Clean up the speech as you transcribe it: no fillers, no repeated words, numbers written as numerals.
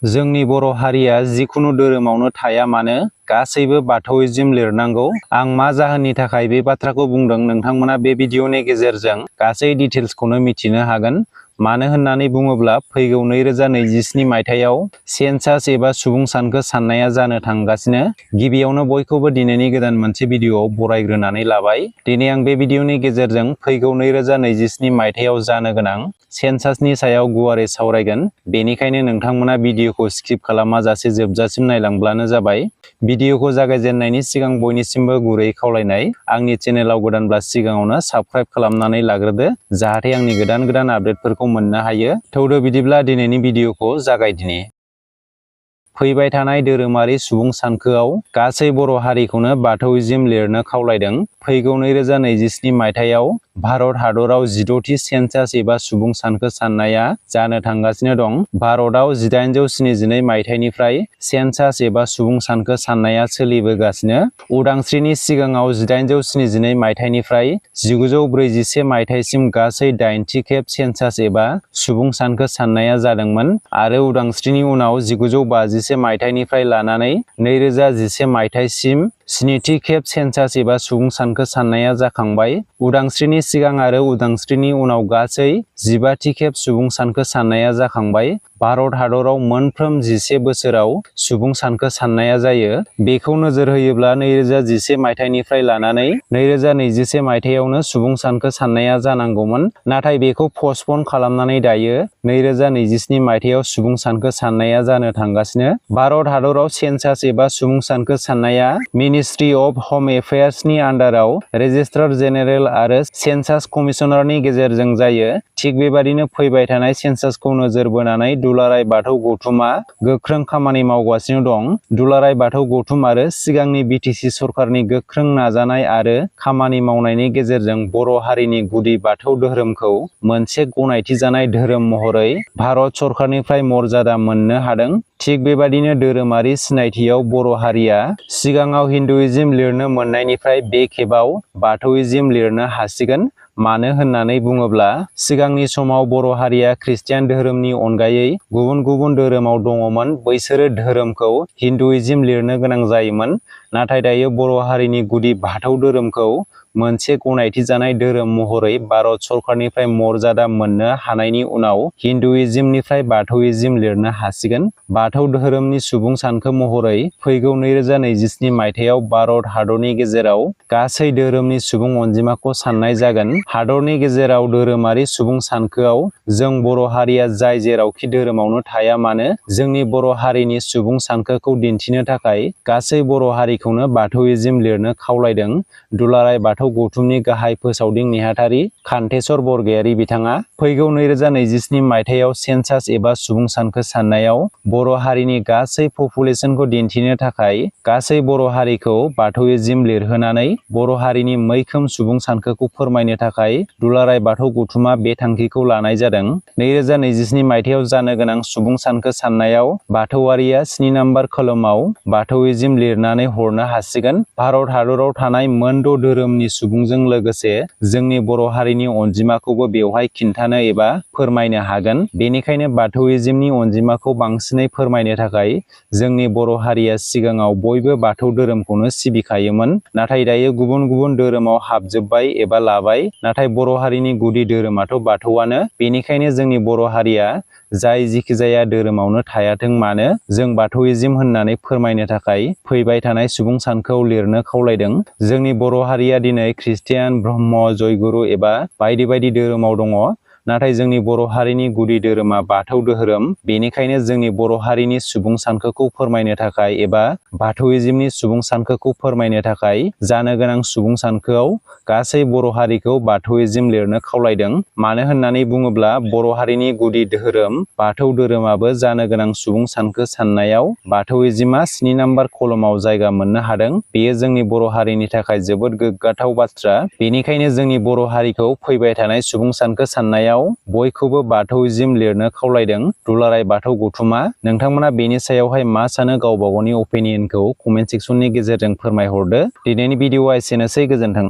जोंनि बर' हारिया जिखुनु धोरोमावनो थाया मानो गासैबो बाथौइज्म लिरनांगौ। आं मा जाहोननि थाखाय बे बाथ्राखौ बुंदों नोंथांमोना बे भिडिअनि गेजेरजों गासै डिटेल्सखौनो मिथिनो हागोन। मानो होननानै बुङोब्ला फैगौ 2027 मायथाइयाव सेन्सास एबा सुबुं सानखो साननाया जानो थांगासिनो। गिबियावनो बयखौबो दिनैनि गोदान मोनसे भिडिअआव बरायग्रोनानै लाबाय। दिनै आं बे भिडिअनि गेजेरजों फैगौ 2027 मायथाइयाव जानो गोनां सेन्सासनि सायाव गुवारै सावरायगोन। बेनिखायनो नोंथांमोना भिडिअखौ स्किप खालामाजासे जोबजासिम नायलांब्लानो जाबाय। भिडिअखौ जागायजेननायनि सिगां बयनिसिमबो गुरै खावलायनाय, आंनि चेनेलाव गोदानब्ला सिगाङावनो साबस्क्राइब खालामनानै लाग्रोदो, जाहाथे आंनि गोदान आपडेटफोरखौ मोननो हायो। थौदो बिदिब्ला दिनैनि भिडिअखौ जागायदिनि। फैबाय थानाय धोरोमारि सुबुं सानखोआव गासै बर' हारिखौनो बाथौइज्म लिरनो खावलायदों। फैगौ 2027 मायथाइयाव भारत हादराव 16थि सेन्सास एबा सुबुं सानखो साननाया जानो थांगासिनो दं। भारतआव 1872 मायथाइनिफ्राय सेन्सास एबा सुबुं सानखो साननाया सोलिबोगासिनो। उदांस्रिनि सिगाङाव 1872 मायथाइनिफ्राय 1941 मायथाइसिम गासै 8थि खेब सेन्सास एबा सुबुं सानखो साननाया जादोंमोन आरो उदांस्रिनि उनाव 1951 मायथाइनिफ्राय लानानै 2011 मायथाइसिम 7थि खेब सेन्सास एबा सुबुं सानखो साननाया जाखांबाय। उदांस्रिनि सिगां आरो उदांस्रिनि उनाव गासै 15थि खेब सुबुं सानखो साननाया जाखांबाय। भारत हादराव मोनफ्रोम 11 बोसोराव सुबुं सानखो साननाया जायो। बेखौ नोजोर होयोब्ला 2011 मायथाइनिफ्राय लानानै 2021 मायथाइयावनो सुबुं सानखो साननाया जानांगौमोन, नाथाय बेखौ पस्टपन खालामनानै दायो 2027 मायथाइयाव सुबुं सानखो साननाया जानो थांगासिनो। भारत हादराव सेन्सास एबा सुबुं सानखो साननाया मिनिस्ट्रि अफ हम एफेयार्सनि आन्डाराव रेजिस्ट्रार जेनेरेल आरो सेन्सास कमिशनारनि गेजेरजों जायो। थिग बेबादिनो फैबाय थानाय सेन्सासखौ नोजोर बोनानै दुलाराय बाथौ गौथुमा गोख्रों खामानि मावगासिनो दं। दुलाराय बाथौ गौथुम आरो सिगांनि बिटिसि सरकारनि गोख्रों नाजानाय आरो खामानि मावनायनि गेजेरजों बर' हारिनि गुदि बाथौ धोरोमखौ मोनसे गनायथि जानाय धोरोम महरै भारत सरकारनिफ्राय मर्यादा मोननो हादों। थिग बेबादिनो धोरोमारि सिनायथियाव बर' हारिया सिगाङाव हिन्दुइज्म लिरनो मोननायनिफ्राय बे खेबाव बाथौइज्म लिरनो हासिगोन। मानो होननानै बुङोब्ला सिगांनि समाव बर' हारिया खृष्टियान धोरोमनि अनगायै गुबुन गुबुन धोरोमाव दङमोन। बैसोरो धोरोमखौ हिन्दुइज्म लिरनो गोनां जायोमोन। नाथाय दायो बर' हारिनि गुदि बाथौ धोरोमखौ मोनसे गनायथि जानाय धोरोम महरै भारत सरकारनिफ्राय मर्यादा मोननो हानायनि उनाव हिन्दुइज्मनिफ्राय बाथौइज्म लिरनो हासिगोन। बाथौ धोरोमनि सुबुं सानखो महरै फैगौ 2027 मायथाइयाव भारत हादरनि गेजेराव गासै धोरोमनि सुबुं अनजिमाखौ साननाय जागोन। हादरनि गेजेराव धोरोमारि सुबुं सानखोआव जों बर' हारिया जाय जेरावखि धोरोमावनो थाया मानो जोंनि बर' हारिनि सुबुं सानखोखौ दिन्थिनो थाखाय गासै बर' हारिखौनो बाथौइज्म लिरनो खावलायदों। दुलाराय बाथौ गौथुमनि गाहाय फोसावदिं नेहाथारि खान्थेसर बरगयारी बिथाङा फैगौ 2027 मायथाइयाव सेन्सास एबा सुबुं सानखो साननायाव बर' हारिनि गासै पपुलेसनखौ दिन्थिनो थाखाय गासै बर' हारिखौ बाथौइज्म लिरहोनानै बर' हारिनि मैखोम सुबुं सानखोखौ फोरमायनो थाखाय दुलाराय बाथौ गौथुमा बे थांखिखौ लानाय जादों। 2027 मायथाइयाव जानो गोनां सुबुं सानखो साननायाव बाथौआरिया 7 नम्बर कलमाव बाथौइज्म लिरनानै हरनो हासिगोन। भारत हादराव थानाय मोनद' धोरोमनि सुबुंजों लोगोसे जोंनि बर' हारिनि अनजिमाखौबो बेवहाय खिन्थानो एबा फोरमायनो हागोन। बेनिखायनो बाथौइज्मनि अनजिमाखौ बांसिनै फोरमायनो थाखाय जोंनि बर' हारिया सिगाङाव बयबो बाथौ धोरोमखौनो सिबिखायोमोन, नाथाय दायो गुबुन गुबुन धोरोमाव हाबजोब्बाय एबा लाबाय। नाथाय बर' हारिनि गुदि धोरोमाथ' बाथौआनो। बेनिखायनो जोंनि बर' हारिया जाय जिखिजाया धोरोमावनो थायाथों मानो जों बाथौइज्म होननानै फोरमायनो थाखाय फैबाय थानाय सुबुं सानखोआव लिरनो खावलायदों। जोंनि बर' हारिया दिनै खृष्टियान, ब्रह्म, जयगुरु एबा बायदि बायदि धोरोमाव दङ, नाथाय जोंनि बर' हारिनि गुदि धोरोमा बाथौ धोरोम। बेनिखायनो जोंनि बर' हारिनि सुबुं सानखोखौ फोरमायनो थाखाय एबा बाथौइज्मनि सुबुं सानखोखौ फोरमायनो थाखाय जानो गोनां सुबुं सानखोआव गासै बर' हारिखौ बाथौइज्म लिरनो खावलायदों। मानो होननानै बुङोब्ला बर' हारिनि गुदि धोरोम बाथौ धोरोमाबो जानो गोनां सुबुं सानखो साननायाव बाथौइज्मआ 7 नम्बर कलमाव जायगा मोननो हादों। बेयो जोंनि बर' हारिनि थाखाय जोबोद गोग्गाथाव बाथ्रा। बेनिखायनो जोंनि बर' हारिखौ फैबाय थानाय सुबुं सानखो साननायाव बयखौबो बाथौइज्म लिरनो खावलायदों दुलाराय बाथौ गौथुमा। नोंथांमोना बेनि सायावहाय मा सानो गावबा गावनि अपिनियनखौ कमेन्ट सेक्सननि गेजेरजों फोरमायहरदो। दिनैनि भिडिअआ एसेनोसै, गोजोन्थों।